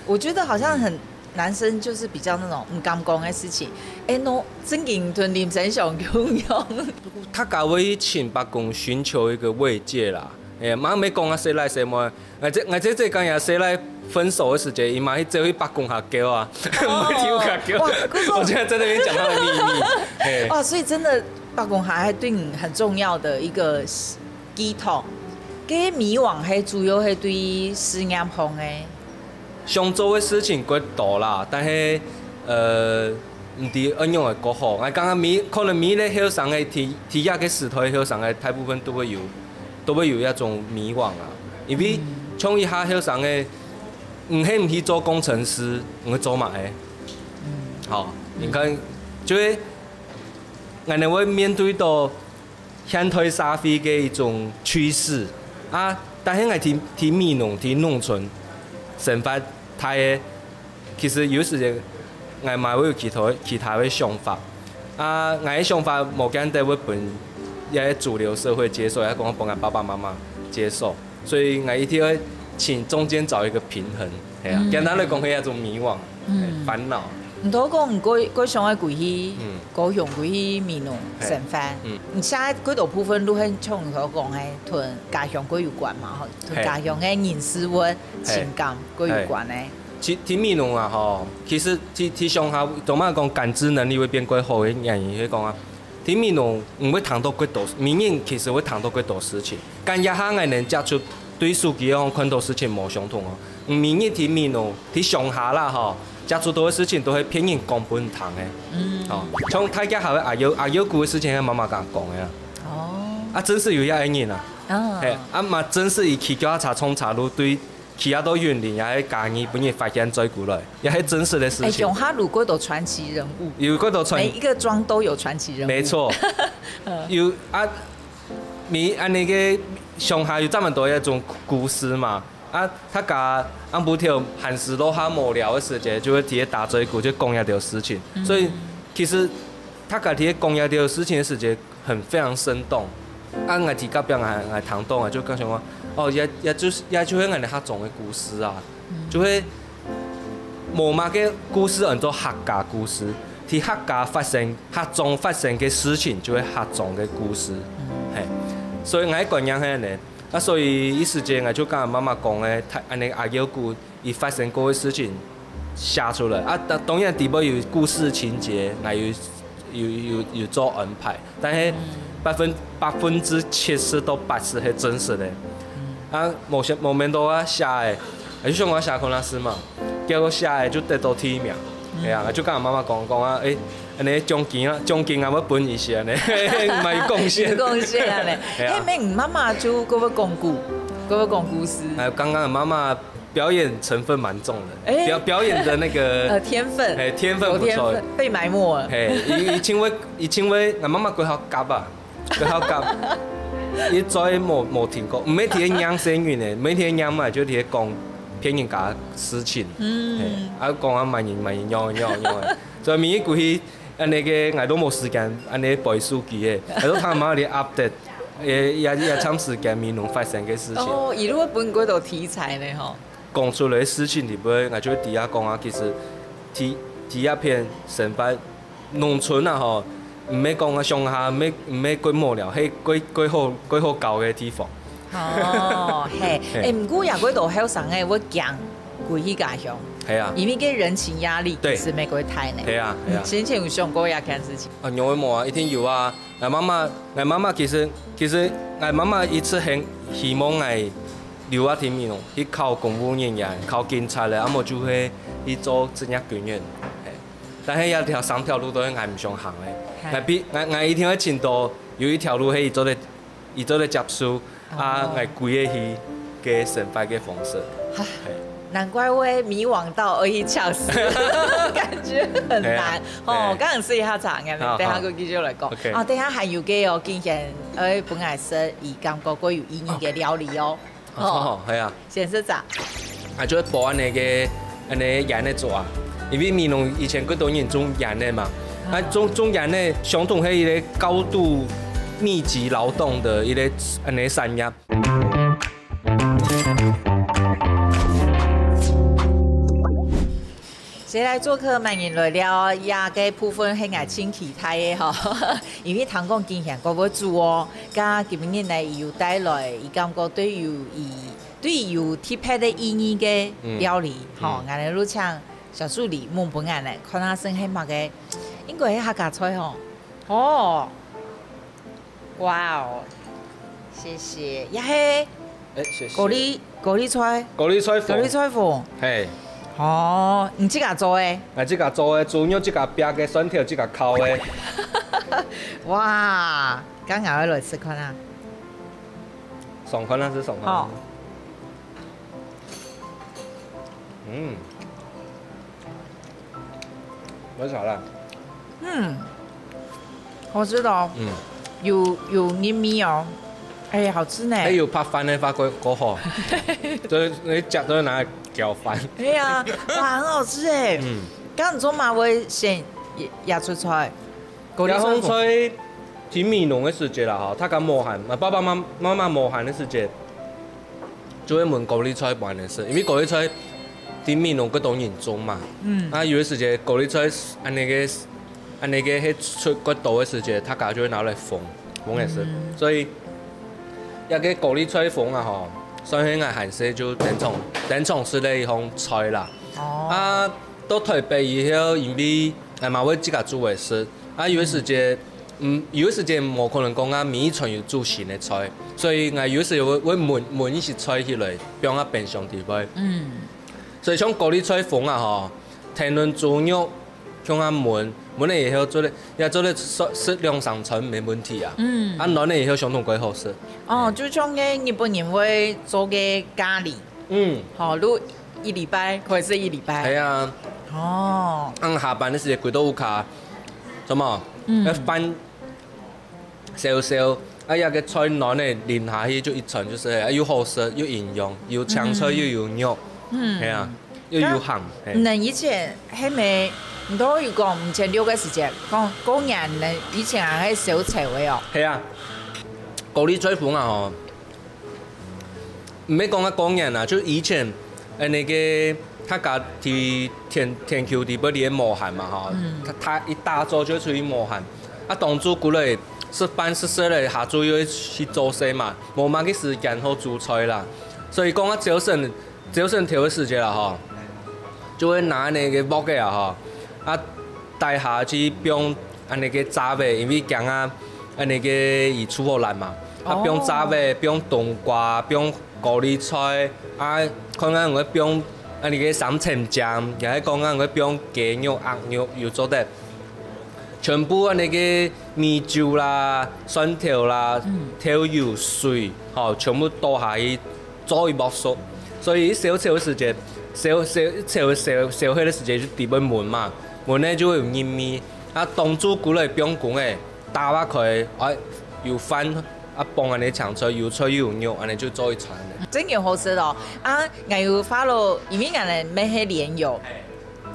我覺得好像很男生就是比較那種毋敢講的事情，哎喏，正經同林生祥共樣。大家會去請伯公尋求一個慰藉啦。誒，嘛毋係講啊細倈細妹，𠊎這𠊎這這講啊細倈分手个時節，佢嘛去走去伯公下噭啊，毋係去屋下噭。哇可是我我現在在那邊講他的秘密。嘿，哇，所以真的伯公下還對你很重要的一個寄託。該迷惘係主要係對事業方面。想做个事情過多啦，但係呃，毋知愛仰會過好。𠊎感覺每可能每一個後生个，在在這個時代後生个大部分都會有都會有一種迷惘啊，因為像一下後生个，毋係毋去做工程師，毋會做麼个？好，你看，就係𠊎等會面對到現代社會个一種趨勢啊，但係𠊎在在美濃在農村生活大个，其實有時節𠊎嘛會有其他其他个想法。啊，𠊎个想法無見得會分這主流社會接受，也講分𠊎爸爸媽媽接受，所以𠊎一定會請中間找一個平衡。係啊，簡單來講，係一種迷惘、煩惱。毋通講你過過想愛歸去嗯高雄歸去美濃生活，嗯你現在幾多部分都很像你所講个，同家鄉過有關嘛，吼，同嘿家鄉个人事物、情感過有關个。在在美濃啊吼，其實在在鄉下，做麼講感知能力會變較好个原因，係講啊，在美濃毋會聽到較多，每日其實會聽到較多事情，但這下𠊎等接觸對手機上看到事情無相同哦。每日在美濃，在鄉下啦吼，接觸到个事情都係別人講分你聽个。哦，像大家下个阿友阿友牯个事情，係媽媽同𠊎講个啊。哦，啊，真實有這个人啊，嗯，嘿，啊嘛真實佢騎腳踏車衝馬路，對 騎啊到雲林，也係嘉義分人發現載過來，也係真實个事哎，情。鄉下有幾多傳奇人物，有幾多傳每一個莊都有傳奇人物。沒錯，有啊，你恁呢个鄉下有這麼多一種故事嘛。啊，大家暗晡頭閒時落下無聊个時節，就會在該打嘴鼓，就講一條事情。所以其實大家在該講一條事情个時節， 很非常生動。啊，𠊎自家表人還聽到啊，就感想講，哦，也也就是也就係𠊎等客庄个故事啊，就係無麼个故事安到客家故事，在客家發生、客庄發生个事情就係客庄个故事，嘿，所以𠊎个觀念係恁呢。啊，所以一時間𠊎就跟媽媽講个，恁呢阿友牯佢發生過个事情寫出來。啊，當當然底背有故事情節，𠊎有有有有做安排，但係百分百分之七十到八十係真實个。啊，無想無面到啊寫个，啊就想我寫可能是嘛，結果寫个就得到第一名。哎呀，就跟媽媽講講啊，哎，恁呢獎金啊，獎金啊，我分你先呢，蠻有貢獻。有貢獻啊嘞。係啊嘿，妹，你媽媽就各位講古，各位講故事。還有剛剛的媽媽表演成分蠻重的，哎表表演的那个呃，天分，哎天分有不错天分，被埋没了。嘿，以以前我以前我，俺媽媽佢好夾啊，佢好夾，一早無無停過，毋係天天講細人呢，毋係天天講嘛，就天天講別人家事情，嗯，嘿，啊講啊罵人罵人，有有有，所以每一句去，啊那个，𠊎都無時間，啊那背手機个，𠊎都聽媽媽的update，也也也長時間美濃發生个事情。哦，一路會分幾多題材呢吼。講出來个事情裡背，𠊎就會知啊講啊，其實第第一片生活農村啊吼，毋係講啊鄉下，毋係毋係幾無聊，係幾幾好幾好搞个地方。哦，嘿，嘿哎，毋過也幾多後生个會驚歸去家鄉，係啊，因為个人情壓力對是美國太呢。係啊係啊你。先前有想過這件事情？啊，有啊無啊，一定有啊。𠊎媽媽，𠊎媽媽其實其實𠊎媽媽一直很希望𠊎 留啊，佇美濃去考公務人員、考警察咧，啊無就係去做職業軍人。係，但係這條三條路都係𠊎毋想行个。係。𠊎比𠊎𠊎一定會尋到有一條路係佢做得佢做得接受，啊𠊎歸个去个生活个方式。係。難怪會迷惘到而去嗆死，感覺很難。係啊，哦，係。剛剛試一下茶，等下再繼續來講。OK。啊，等下還有个哦，今天呃本來係以感覺過有意義个料理哦。 哦，係啊。先食茶。啊，就係包恁呢个恁呢煙个做啊，因為美濃以前幾多人種煙个嘛，啊種種煙个相同係一個高度密集勞動的一個恁呢產業。 誰來作客，麼人來尞，這個部分係𠊎盡期待个吼，因為聽講今天過會煮哦，該今日呢，佢有帶來，佢感覺對於佢對於有特別个意義个料理，吼，𠊎等就請小助理問分𠊎呢，看下先係麼个，應該係客家菜吼。哦，哇哦，謝謝，也係。 欸，謝謝。高麗高麗菜，高麗菜粉，高麗菜粉。係。哦，你自家做个？𠊎自家做个，豬肉自家煸个，蒜頭自家烤个。哇，剛剛愛來食看啊。爽快啊，係爽快。好。嗯。 有啥啦？嗯，好吃的哦。嗯，有有黏咪哦，哎，好吃呢。哎，有白飯个話過過好，就是你夾都拿來攪飯。对呀，哇，很好吃哎。嗯，刚你做嘛会先也也出菜，高丽菜粉。然后在在美濃个時節啦，吼，大家無閒，啊，爸爸媽媽媽無閒个時節， 就會燜高麗菜分佢食，因為高麗菜在美濃个當嚴重嘛。嗯，啊，有个時節高麗菜恁呢个恁呢个係出个多个時節，大家就會拿來燜燜佢食。所以，這个高麗菜粉啊吼，算係𠊎還細就當常當常食个一項菜啦。哦，啊，到台北以後，因為𠊎嘛會自家煮个食，啊，有个時節 嗯，有个時節無可能講啊，每一餐有煮新个菜，所以𠊎有个時節會會燜燜一些菜起來，放啊冰箱底背。嗯，所以像高麗菜粉啊吼，天倫豬肉，像啊燜燜了以後做得也做得食食兩三餐沒問題啊。嗯，啊，燜了以後相同蓋好食。哦，就像个日本人會做个咖哩。 嗯，好，就一禮拜，可以食一禮拜。係啊，哦，恁下班个時節，歸到屋下，做麼？嗯，愛飯燒燒，啊，這个菜燜个淋下去就一餐就食，啊，又好食又營養，有青菜又有肉，嗯，係啊，又有鹹。係，你以前係無，你都有講以前六个時節，講過年呢，以前還係燒菜个哦。係啊，高麗菜粉啊吼。 毋係講啊過年啊，就以前，呃，該个大家在田田坵地背裡个無閒嘛吼，嗯，大大一大早就出去無閒，啊，當晝歸來食飯食食了，下晝又去做事嘛，無麼个時間好煮菜啦。所以講啊朝晨朝晨頭个時節啦吼，就會拿該个鑊仔啊吼，啊，帶下去放恁呢个炸个，因為驚啊，恁呢个佢臭好爛嘛。啊，哦，放炸个，放冬瓜，放高麗菜，啊，看看會放恁呢个三層醬，也係講啊會放雞肉、鴨肉，有做得。全部恁呢个米酒啦、蒜頭啦、嗯，豆油、水，吼，全部倒下去做一鑊熟。所以燒炒个時節，燒燒炒燒燒个時節就底背燜嘛，燜呢就會有黏味。啊，當晝歸來放工个， 打開來，哎，有飯，啊，傍恁呢青菜，有菜又有肉，恁呢就做一餐了。真有好食哦！啊，𠊎有follow，因為𠊎呢乜係蓮友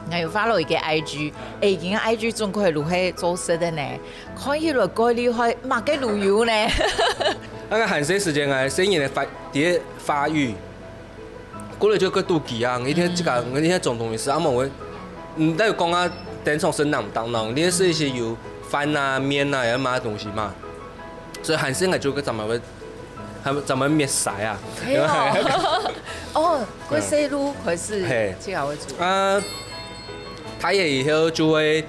，𠊎有follow佢个IG，欸，佢个IG總歸係做食个呢，看起來蓋厲害，麼个旅遊呢？該个還細時節，𠊎細人仔發，在該發育， 過來就蓋肚飢啊！一天自家，一天總東西食，啊無會，嗯，但係講啊，當常食冷當冷，你係食一些有飯啊、麵啊，也麼个東西嘛。所以還細人就該專門會，還專門滅曬啊。係哦，哦，過細路開始，係，自家會煮。啊，大了以後就會，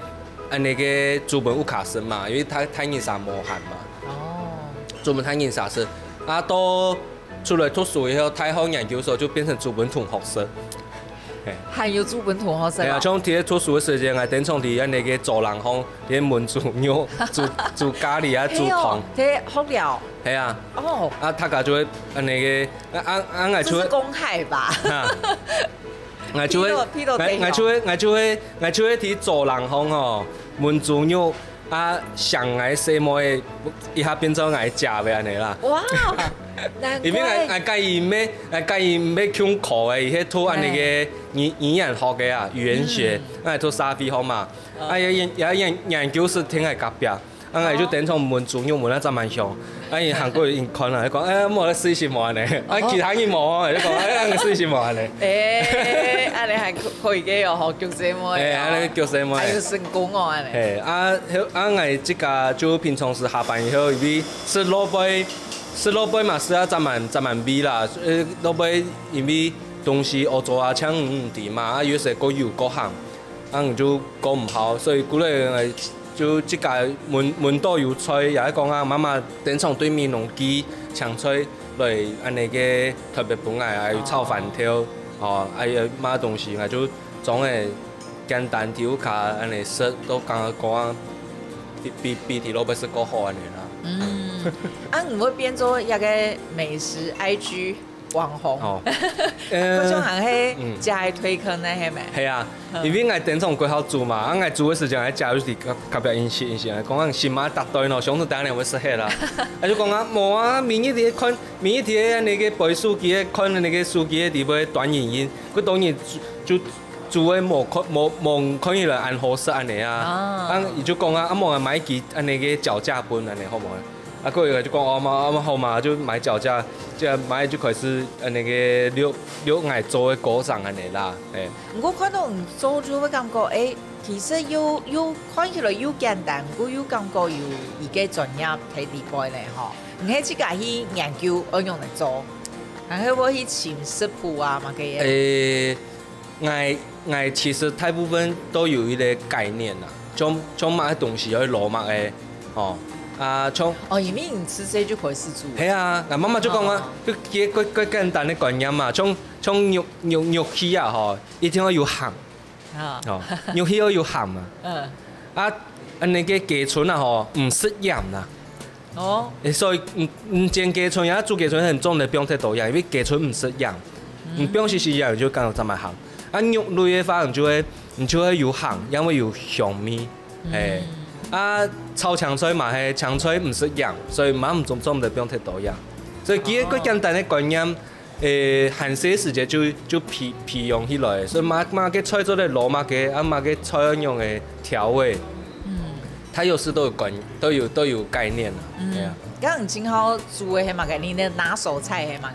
恁呢个煮分屋下食嘛，因為大大人儕無閒嘛。哦，煮分大人儕食，啊，到出來讀書以後，大學研究所就變成煮分同學食。還有煮分同學食啊？係啊，像在讀書个時間，𠊎經常在恁呢个走廊項，在燜豬肉、煮煮咖哩啊、煮湯。係哦，在學校。係啊。哦。啊，大家就會恁呢个，啊啊啊，𠊎就會，這是公害吧？啊，𠊎就會，𠊎𠊎就會，𠊎就會，𠊎就會在走廊項吼，燜豬肉。 啊，想𠊎細妹一下變做𠊎姐个恁呢啦。哇，難怪。因為𠊎𠊎佮佢毋係，𠊎佮佢毋係共科个，佢係讀恁呢个語語言學个啊，語言學，𠊎讀社會學嘛。啊，也也也研研究室聽𠊎隔壁，啊，𠊎就當場燜豬肉燜啊正蠻香。 啊，佢行過去，佢看啊，佢講：「哎，莫，你食先無恁呢。」啊，其他人無哦，佢講：「哎，你食先無恁呢。」哎，恁呢還可可以个哦，吼，叫細妹哦。哎，恁呢叫細妹。還有成功哦，恁呢。嘿，啊，啊，𠊎自家就平常時下班以後，因為食落背，食落背嘛，食啊，正蠻正蠻味啦。呃，落背因為東西屙糟啊，像毋知嘛，啊，有時過油過鹹。 恁樣就過毋好，所以過來就自家燜燜到有菜，也係講啊，媽媽當場對美濃寄青菜來恁呢个特別分𠊎，還有炒番豆，哦，還有麼東西，𠊎就裝个簡單在屋下恁呢食，都感覺講啊，比比比在外背食較好恁呢啦。嗯，啊，你會變做一個美食I G 網紅。哦，呃，各種行係嗯，食个推坑呢，係無？係啊，嗯。因為𠊎當場過好煮嘛，啊，𠊎煮个時間，𠊎姐就係特別飲食飲食，講啊，先嘛逐頓咯，想著等下會食忒啦。啊，就講啊，無啊，明日你看，明日你个那個背手機个，看那個手機个底背短影音，佢當然就就煮个無看無無看起來恁好食恁呢啊。啊。啊，佢就講啊，啊，無啊，買支恁呢个腳架分恁呢好無？ 啊，過後就講：「哦，嘛，哦，好嘛，就買腳架，這樣買就開始，呃，那個錄錄𠊎做个過程恁呢啦，嘿。」毋過看到你做就會感覺，欸，其實又又看起來又簡單，毋過又感覺有一個專業在裡背呢吼。你係自家去研究愛仰般做，還係會去尋食譜啊嘛个？欸， 𠊎𠊎其實大部分都有一個概念啦，像像麼个東西愛落麼个，吼，啊，像哦，因為你自細就開始煮。係啊，𠊎媽媽就講啊，哦。就幾個幾簡單个觀念嘛，像像玉玉玉器啊吼，一定愛有鹹，啊。哦，玉器愛有鹹啊。嗯。啊，恁呢个雞春啊吼，毋食鹽啦。 哦。欸，所以毋毋煎雞春，也煮雞春很重要，毋好忒多鹽，因為雞春毋食鹽，毋好時時鹽就感覺正蠻鹹。啊，肉類个話，你就會你就會有鹹，因為有香味，欸。啊，炒青菜嘛係，青菜毋食鹽，所以嘛毋做做毋得放忒多鹽。所以幾個幾簡單个觀念， 欸，還細時節就就培培養起來，所以麼麼个菜做得落麼个，啊麼个菜愛仰个調味，嗯。佢有時都有概都有都有概念啊，嗯。係啊。該你今好煮个係麼个？你个拿手菜係麼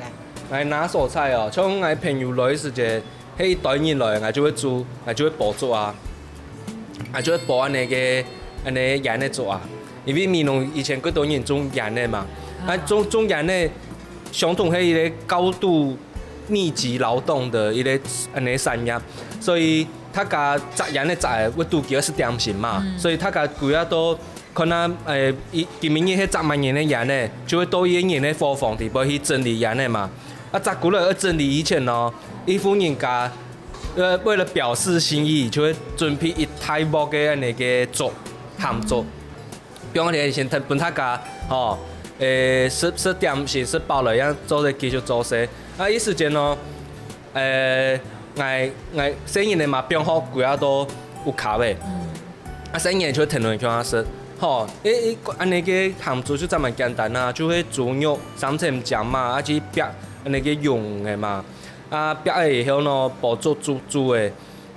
个？𠊎拿手菜哦，像𠊎朋友來个時節，係一堆人來，𠊎就會煮，𠊎就會包粥啊，𠊎就會包恁呢个恁呢醃个粥啊。 因為美濃以前幾多人種菸仔嘛，啊，種種菸仔，相同係一個高度密集勞動个一個恁呢產業，所以大家摘菸仔摘个會肚飢愛食點心嘛，所以大家歸下都看啊，欸，一今晡日係摘麼人个菸仔，就會到一個人个伙房底背去整理菸仔嘛。啊，摘過來愛整理以前哦，一戶人家，呃，為了表示心意，就會準備一大鑊个恁呢个粥，鹹粥。 放在先分分大家，吼，欸，食食點心，食飽了，正做得繼續做事。啊，一時間哦，欸，𠊎𠊎細人仔嘛，放學歸下到屋下尾，啊，細人仔就會跈等共下食，吼，欸欸，恁呢个鹹粥就正蠻簡單啊，就係豬肉三層醬嘛，啊，去煏恁呢个蓉仔嘛，啊，煏了以後呢，包粥煮煮个。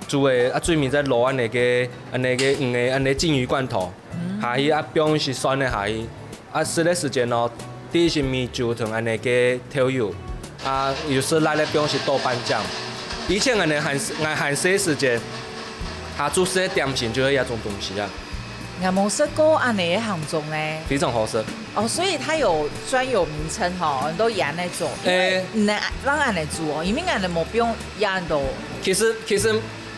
煮个，啊，最尾再落恁呢个恁呢个魚个恁呢鯽魚罐頭，下去啊，放一息蒜仔下去，啊，食个時間哦，滴一息米酒同恁呢个豆油，啊，有時辣个放一息豆瓣醬。以前恁呢還𠊎還細時節，下晝食个點心就係這種東西啊。 𠊎無食過恁呢个鹹粥呢。非常好食。哦，所以它有專有名稱吼，很多菸仔粥，因為欸。你能讓恁呢煮哦，因為恁呢無放恁多。其實其實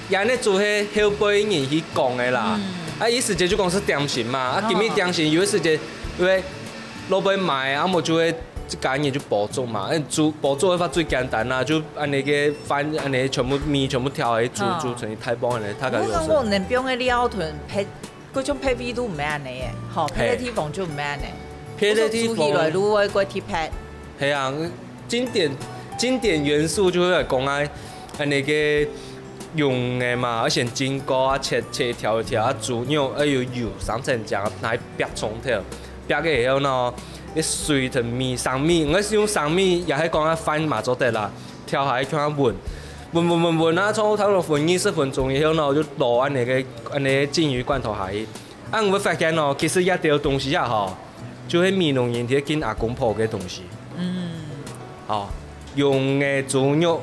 菸仔粥係後輩人去講个啦，嗯。啊，一時節就講係點心嘛，啊，哦。今日點心有一時節因為老闆買，啊，無就會自家人就包粥嘛，嗯，煮，包粥个話最簡單啦，就恁呢个飯，恁呢全部米全部調下去煮，嗯。煮成一大盤恁呢，大概就係。我感覺冷冰个料同別，各種別位都毋係恁呢个，吼，別个地方就毋係恁呢。嘿。別个地方。做起來就會過特別。係啊，經典，經典元素就係講啊，恁呢个用个嘛，愛先煎過啊，切，切一條一條啊，豬肉愛有油，生成醬，拿去煏蔥頭，煏个以後呢，一水同米，生米，毋係用生米，也係講啊飯嘛做得啦，調下去像下搵，搵搵搵搵啊，差不多差不多搵二十分鐘以後呢，就落恁呢个，恁呢个鯽魚罐頭下去。啊，你會發現哦，其實這兜東西啊吼，就係美濃人在敬阿公婆个東西。嗯。哦，用个豬肉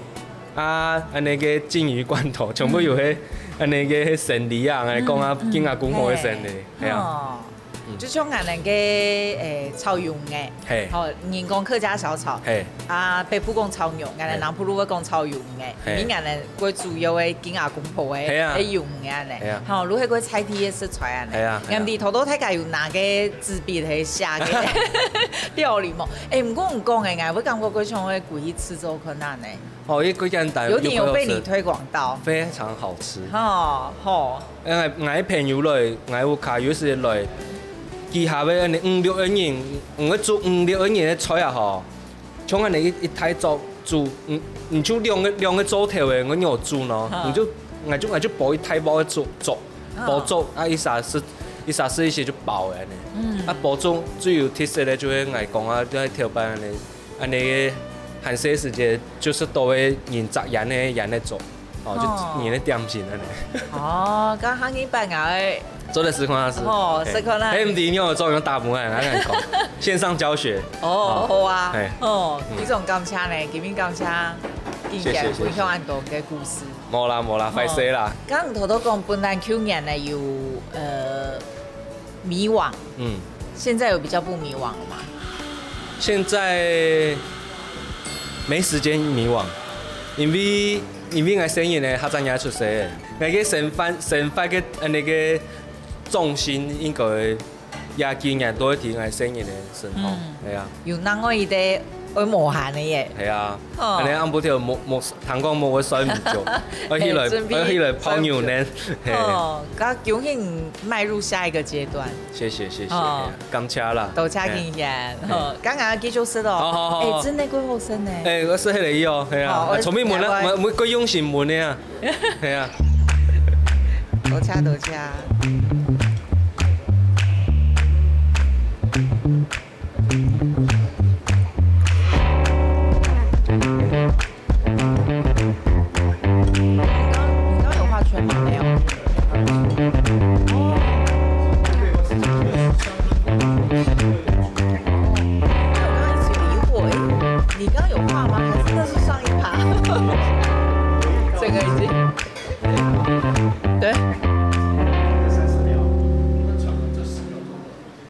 啊，恁呢个鯽魚罐頭，全部有係，嗯。恁呢个生理啊，來講啊，嗯，嗯，敬阿公婆个生理，嘿。係啊。哦。嗯。就像恁呢个，誒，炒魷魚，嘿。吼，人講客家小炒，嘿。啊，北部講炒肉，𠊎等，嘿。南部就會講炒魷魚。 嘿。因為𠊎等過主要个敬阿公婆个，嘿啊。个用个恁呢。嘿啊。吼，如果係過在地个食材恁呢。嘿啊，嘿啊。𠊎毋知頭頭大家有拿个紙筆去寫个料理無？誒，毋過你講个，𠊎會感覺過像个故意製作困難呢。哦，因為過簡單，有點有被你推廣到。非常好吃。吼，吼。因為𠊎朋友來，𠊎屋下有時來，佢下尾恁呢五六個人，𠊎會煮五六個人个菜啊吼。 像恁呢一，一大桌煮，嗯，你就兩個，兩個桌頭个，𠊎仰煮呢？嗯。你就，𠊎就，𠊎就包一大包个粥，粥，嗯。包粥啊，一儕食，一儕食一些就飽了恁呢。嗯。啊，包粥最有特色个就係𠊎講啊，就係頭擺恁呢，恁呢个還細時節，就係都會人摘菸个，菸个粥。 哦，就哦。你个點心恁呢。哦，該下一擺𠊎會做得試看下試。哦，嘿。試看下。哎，毋知你有做用打分啊，𠊎跟你講，線上教學。哦，哦。好啊。嘿。哦，嗯。非常感謝呢，今日感謝，謝謝，謝謝。分享恁多个故事。無啦，無啦，哦。壞勢啦。剛剛頭頭講，本來舊年呢有，呃， 迷惘。嗯。現在有比較不迷惘了嗎？現在沒時間迷惘，因為，因為𠊎細人呢，下隻月出世，𠊎个生活，生活个，呃，該个重心應該也今年都會在𠊎細人个身上，嗯。係啊。有另外一個會無閒个耶。係啊。 哦。恁呢暗晡頭無，無，聽講無會睡毋著，愛起來，嘿，準備愛起來泡牛奶。嘿。哦，該恭喜你邁入下一個階段。謝謝，謝謝，哦。嘿啊，感謝啦。多謝敬賢，嘿。哦，剛剛繼續食哦。好，好，好，好。哎，真个幾好食呢。哎，𠊎食起來以後，係啊，好，啊，聰明問啊，𠊎，𠊎，𠊎，𠊎用心問个啊，係啊。多謝，多謝。 你剛，你剛有畫圈嗎？沒有。哦，我剛剛一直有疑惑，誒，你剛剛有畫嗎？還是那是上一趴？整個已經